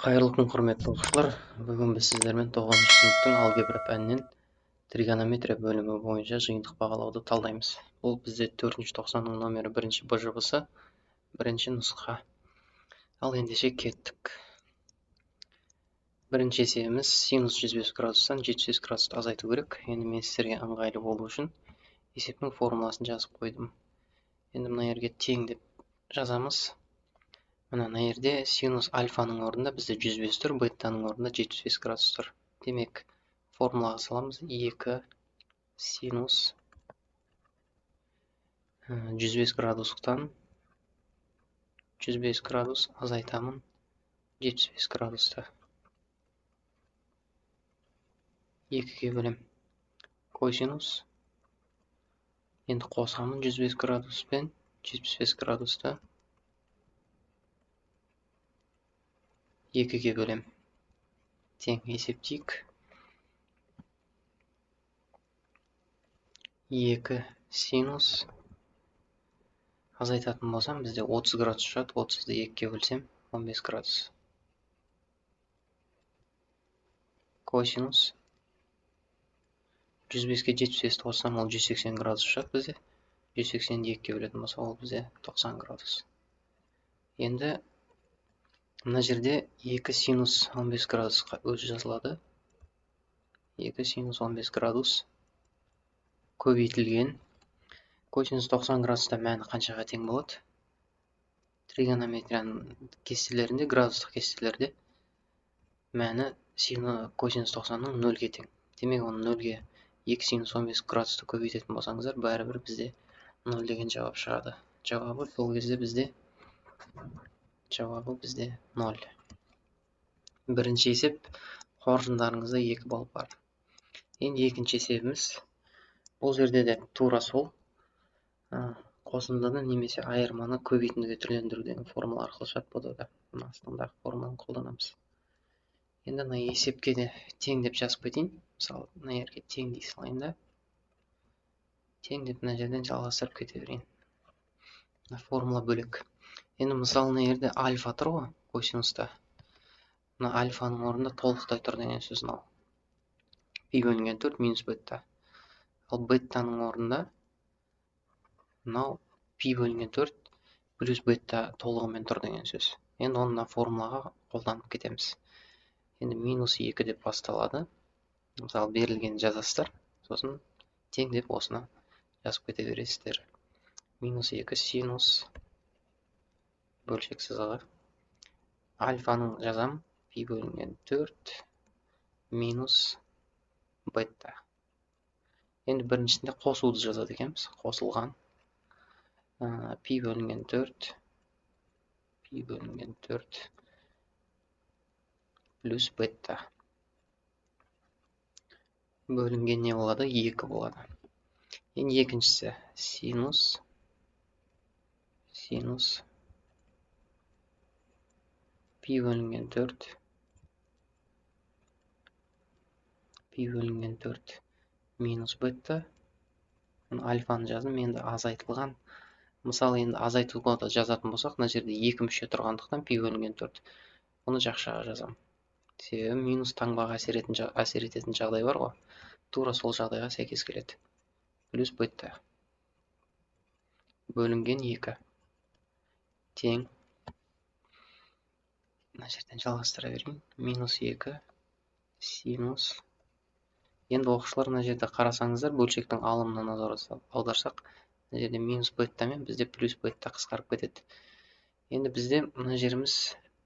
Қайырлы күн, құрметті оқушылар! Бүгін біз сіздермен 9 сыныптың алгебра пәнінен тригонометрия бөлімі бойынша жиынтық бағалауды талдаймыз. Бұл бізде 4 тоқсанның номері 1 БЖБ-сы, 1 нұсқа. Ал ендеше кеттік. Бірінші есебіміз синус 105 градустан 75 градусты азайту керек. Енді мен сіздерге ыңғайлы болу үшін есептің формуласын жазып қойдым. Енді мына жерге тең деп жазамыз. Мына жерде синус альфаның орнында бізде 105 тұр, бетаның орнында 75 градус тұр. Демек, формулаға саламыз 2 синус 105 градустан 105 градус азайтамын 75 градусты. 2-ге бөлем. Косинус. Енді қосамын 105 градус пен 75 градусты 2-ге бөлем. Тең есептейік. 2 синус азайтатын болсам, бізде 30 градус шығады. 30-ды 2-ге бөлсем, 15 градус. Косинус 105-ке 75-ті қоссам, ол 180 градус шығады бізде. 180-ді 2-ге бөлетін болса, ол бізде 90 градус. Енді мына жерде 2 синус 15 градусқа өзі жазылады. 2 синус 15 градус көбейтілген косинус 90 градуста мәні қаншаға тең болады? Тригонометрияның кестелерінде, градустық кестелерде мәні косинус 90-ның 0-ге тең. Демек, оны 0-ге 2 синус 15 градусты көбейтетін болсаңыздар, бәрібір бізде 0 деген жауап шығады. Жауабы сол кезде бізде 0. Бірінші есеп, қоржындарыңызда 2 балл бар. Енді екінші есебіміз. Бұл жерде де тура сол қосындыны немесе айырманы көбейтіндіге түрлендіру деген формула арқылы шығады бұда да. Мына астындағы формуланы қолданамыз. Енді мына есепке де тең деп жазып кетейін. Мысалы, мына жерге тең дей салайын да. Тең деп мына жерден жалғастырып кете берейін. Мына формула бөлек. Енді мысалы мына жерде альфа тұр ғой, косинуста. Мына альфаның орнында толықтай тұр деген сөз мынау. Пи бөлінген 4 минус бета. Ал бетаның орнында мынау пи бөлінген 4 плюс бета толығымен тұр деген сөз. Енді оны мына формулаға қолданып кетеміз. Енді минус 2 деп басталады. Мысалы, берілген жазасыздар, сосын тең деп осыны жазып кете бересіздер. Минус 2 синус бөлшек сызығы. Альфаның жазам, пи бөлінген 4 минус бета. Енді біріншісінде қосуды жазады екенбіз. Қосылған пи бөлінген 4, пи бөлінген 4 плюс бета. Бөлінген не болады? 2 болады. Енді екіншісі синус, синус пи бөлінген 4, пи бөлінген 4 минус бета. Альфаны жаздым, енді азайтылған. Мысалы, енді азайтуға да жазатын болсақ, мына жерде 2 мүше тұрғандықтан пи бөлінген 4. Оны жақшаға жазам. Себебі минус таңбаға әсер ететін жағдай бар ғой. Тура сол жағдайға сәйкес келеді. Плюс бета бөлінген 2 тең. Мына жерден жалғастыра берейін. Минус 2 синус. Енді оқушылар, мына жерде қарасаңыздар, бөлшектің алымына назар аударсақ, мына жерде минус бета мен бізде плюс бета қысқарып кетеді. Енді бізде мына жеріміз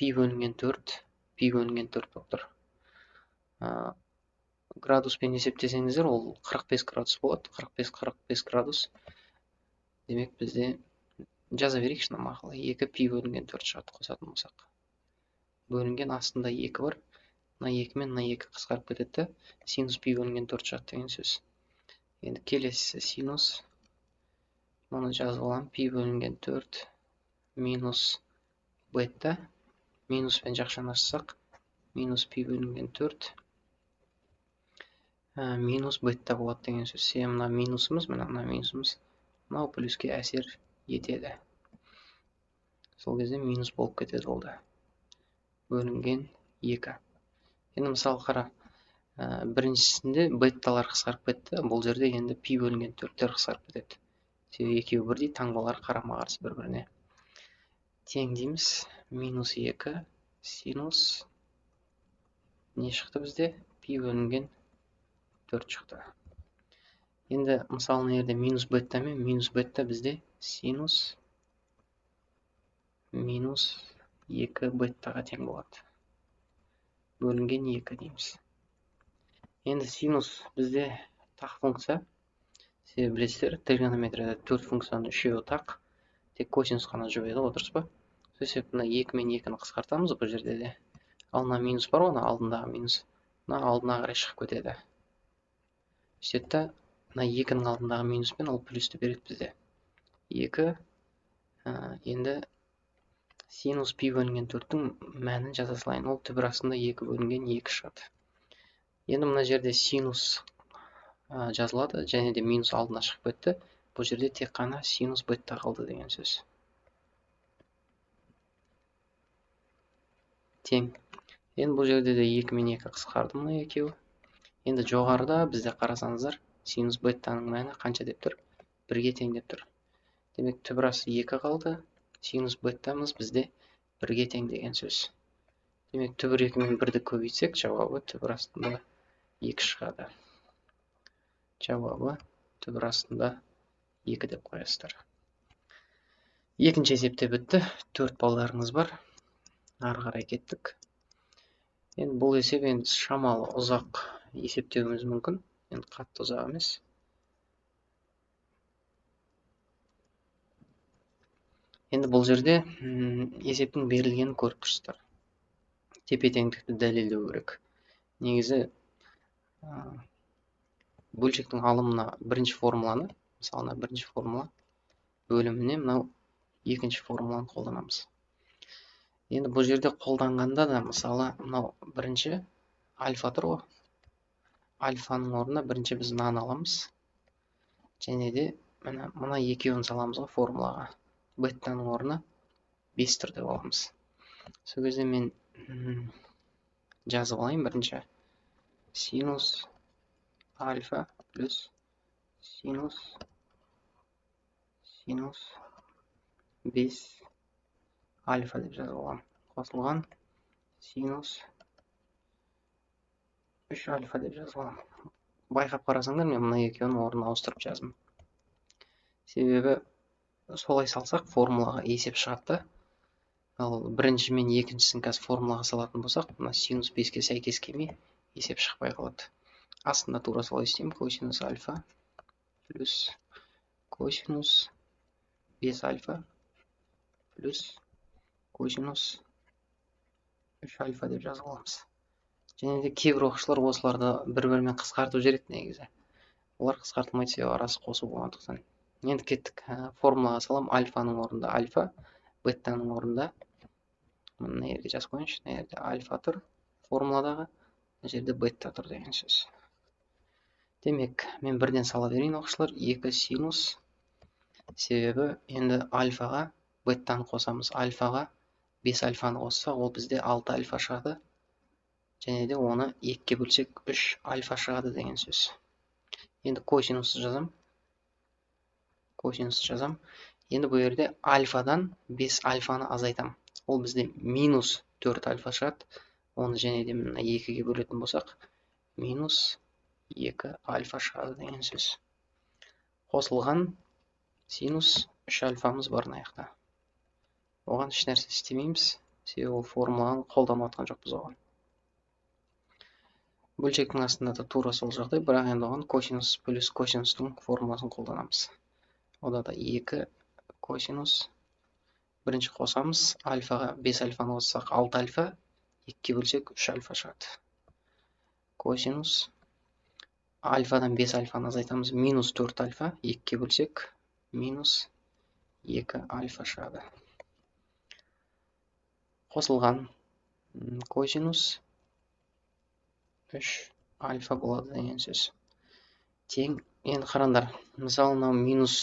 пи бөлінген 4, пи бөлінген 4 болып тұр. Градуспен есептесеңіздер, ол 45 градус болады. 45 градус. Демек, бізде жаза берейікші мына мақұл. 2 пи бөлінген 4 шығады қосатын болсақ. Бөлінген астында 2 бар. Мына 2 мен мына 2 қысқарып кетеді. Синус пи бөлінген 4 шығады деген сөз. Енді келесі синус. Мұны жазып аламын. Пи бөлінген 4 минус бета. Минуспен жақшаны ашсақ, минус пи бөлінген 4 минус бета болады деген сөз. Себебі мына минусымыз, мына минусымыз мынау плюске әсер етеді. Сол кезде минус болып кетеді ол да. Бөлінген 2. Енді мысалы қара, біріншісінде бетталар қысқарып кетті, бұл жерде енді пи бөлінген 4-тер қысқарып кетеді. Себебі екеуі бірдей, таңбалар қарама-қарсы бір-біріне. Тең дейміз, минус 2 синус не шықты бізде? Пи бөлінген 4 шықты. Енді мысалы мына жерде минус бетта мен минус бетта бізде синус минус 2 беттаға тең болады. Бөлінген 2 дейміз. Енді синус бізде тақ функция. Себебі білесіздер, тригонометрияда 4 функцияның үшеуі тақ, тек косинус қана жұп еді ғой, дұрыс па? Сол себепті мына 2 мен 2-ні қысқартамыз бұл жерде де. Ал мына минус бар ғой, мына алдындағы минус, мына алдына қарай шығып кетеді. Сөйтеді да, мына 2-нің алдындағы минуспен ол плюсті береді бізде. 2, енді синус пи бөлінген 4-тің мәнін жаза салайын. Ол түбір астында 2 бөлінген 2 шығады. Енді мына жерде синус жазылады, және де минус алдына шығып кетті. Бұл жерде тек қана синус бетта қалды деген сөз. Тең. Енді бұл жерде де 2 мен 2 қысқарды мына екеуі. Енді жоғарыда бізде қарасаңыздар, синус беттаның мәні қанша деп тұр? 1-ге тең деп тұр. Демек түбір асты 2 қалды. Синус беттамыз бізде 1-ге тең деген сөз. Демек түбір 2 мен 1-ді көбейтсек, жауабы түбір астында 2 шығады. Жауабы түбір астында 2 деп қоясыздар. Екінші есепте бітті. 4 балдарыңыз бар. Ары қарай кеттік. Енді бұл есеп енді шамалы ұзақ есептеуіміз мүмкін. Енді қатты ұзақ емес. Енді бұл жерде есептің берілгенін көріп тұрсыздар. Тепе-теңдікті дәлелдеу керек. Негізі, бөлшектің алымына бірінші формуланы, мысалы, мына бірінші формула бөліміне мынау екінші формуланы қолданамыз. Енді бұл жерде қолданғанда да, мысалы, мынау бірінші альфа тұр ғой. Альфаның орнына бірінші біз мынаны аламыз. Және де міне мына екеуін саламыз ғой формулаға. Беттаның орнына 5 тұр деп аламыз. Сол кезде мен жазып алайын бірінші. Синус альфа плюс синус 5 альфа деп жазып аламын. Қосылған синус 3 альфа деп жазып аламын. Байқап қарасаңдар, мен мына екеуінің орнын ауыстырып жаздым. Себебі солай салсақ формулаға есеп шығады да. Ал бірінші мен екіншісін қазір формулаға салатын болсақ, мына синус 5-ке сәйкес келмей есеп шықпай қалады. Астында тура солай істеймін. Косинус альфа плюс косинус 5 альфа плюс косинус 3 альфа деп жазып аламыз. Және де кейбір оқушылар осыларды бір-бірімен қысқартып жібереді негізі. Олар қысқартылмайды, себебі арасы қосу болғандықтан. Енді кеттік. Формулаға салам. Альфаның орнында альфа, беттаның орнында мына жерге жазып қояйыншы. Мына жерде альфа тұр формуладағы, мына жерде бетта тұр деген сөз. Демек, мен бірден сала берейін оқушылар. 2 синус, себебі енді альфаға беттаны қосамыз. Альфаға 5 альфаны қоссақ, ол бізде 6 альфа шығады. Және де оны 2-ге бөлсек 3 альфа шығады деген сөз. Енді косинусты жазам. Косинусты жазам. Енді бұл жерде альфадан 5 альфаны азайтам. Ол бізде минус 4 альфа шығады. Оны және де мына 2-ге бөлетін болсақ, минус 2 альфа шығады деген сөз. Қосылған синус 3 альфамыз бар мына жақта. Оған ешнәрсе істемейміз, себебі ол формуланы қолданып жатқан жоқпыз оған. Бөлшектің астында да тура сол жағдай, бірақ енді оған косинус плюс косинустың формуласын қолданамыз. Ода да 2 косинус, бірінші қосамыз, альфаға 5 альфаны қоссақ 6 альфа, 2-ге бөлсек 3 альфа шығады. Косинус альфадан 5 альфаны азайтамыз, минус 4 альфа, 2-ге бөлсек минус 2 альфа шығады. Қосылған косинус 3 альфа болады деген сөз. Тең. Енді қараңдар, мысалы мынау минус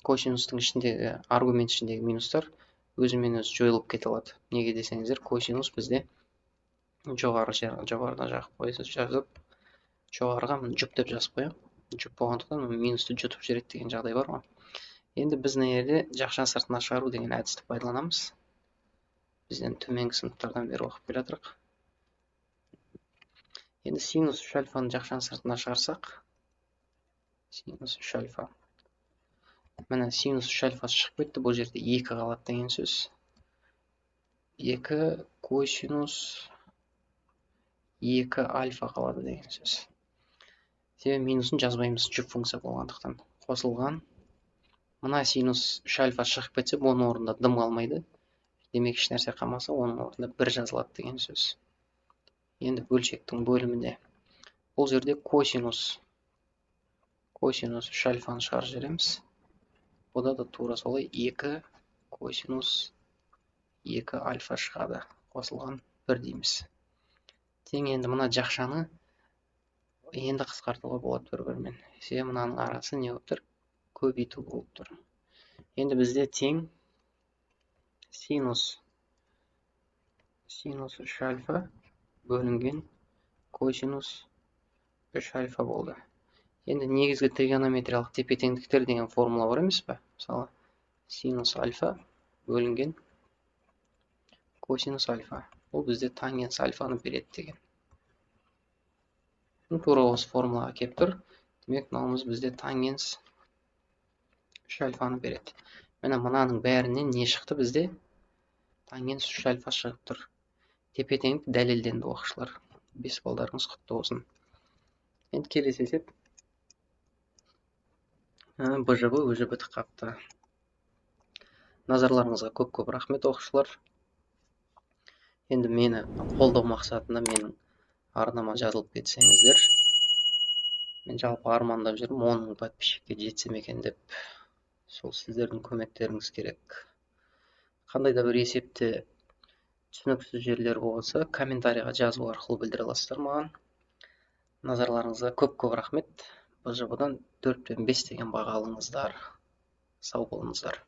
косинустың ішіндегі аргумент ішіндегі минустар өзімен өзі жойылып кете алады. Неге десеңіздер, косинус бізде Жоғары жоғарыдан жағып қойсыз жазып, жоғарыға жұп деп жазып қоямын. Жұп болғандықтан минусты жұтып жібереді деген жағдай бар ғой. Енді біз мына жерде жақша сыртына шығару деген әдісті пайдаланамыз. Бізден төменгі сыныптардан бері оқып келе жатырық. Енді синус 3 альфаны жақшаның сыртына шығарсақ, синус 3 альфа. Міне синус 3 альфасы шығып кетті, бұл жерде 2 қалады деген сөз. 2 косинус 2 альфа қалады деген сөз. Себебі минусын жазбаймыз, жұп функция болғандықтан. Қосылған мына синус 3 альфа шығып кетсе, бұның орнында дым қалмайды. Демек ешнәрсе қалмаса, оның орнында 1 жазылады деген сөз. Енді бөлшектің бөлімінде бұл жерде косинус 3 альфаны шығарып жібереміз. Бұда да тура солай 2 косинус 2 альфа шығады. Қосылған 1 дейміз. Тең енді мына жақшаны енді қысқартуға болады бір-бірімен. Себебі мынаның арасы не болып тұр? Көбейту болып тұр. Енді бізде тең синус 3 альфа бөлінген косинус 3 альфа болды. Енді негізгі тригонометриялық тепе-теңдіктер деген формула бар емес пе? Мысалы, синус альфа бөлінген косинус альфа. Бұл бізде тангенс альфаны береді деген. Тура осы формулаға келіп тұр. Демек, мынауымыз бізде тангенс 3 альфаны береді. Міне мынаның бәрінен не шықты бізде? Тангенс 3 альфа шығып тұр. Тепе-теңдік дәлелденді, оқушылар. 5 балдарыңыз құтты болсын. Енді келесі есеп. БЖБ уже бітіп қапты. Назарларыңызға көп-көп рахмет, оқушылар. Енді мені қолдау мақсатында менің арнама жазылып кетсеңіздер. Мен жалпы армандап жүрмін, 10 мың подписчикке жетсем екен деп. Сол сіздердің көмектеріңіз керек. Қандай да бір есепте түсініксіз жерлер болса, комментарийға жазу арқылы білдіре аласыздар маған. Назарларыңызға көп-көп рахмет. БЖБ-дан 4 пен 5 деген баға алыңыздар. Сау болыңыздар.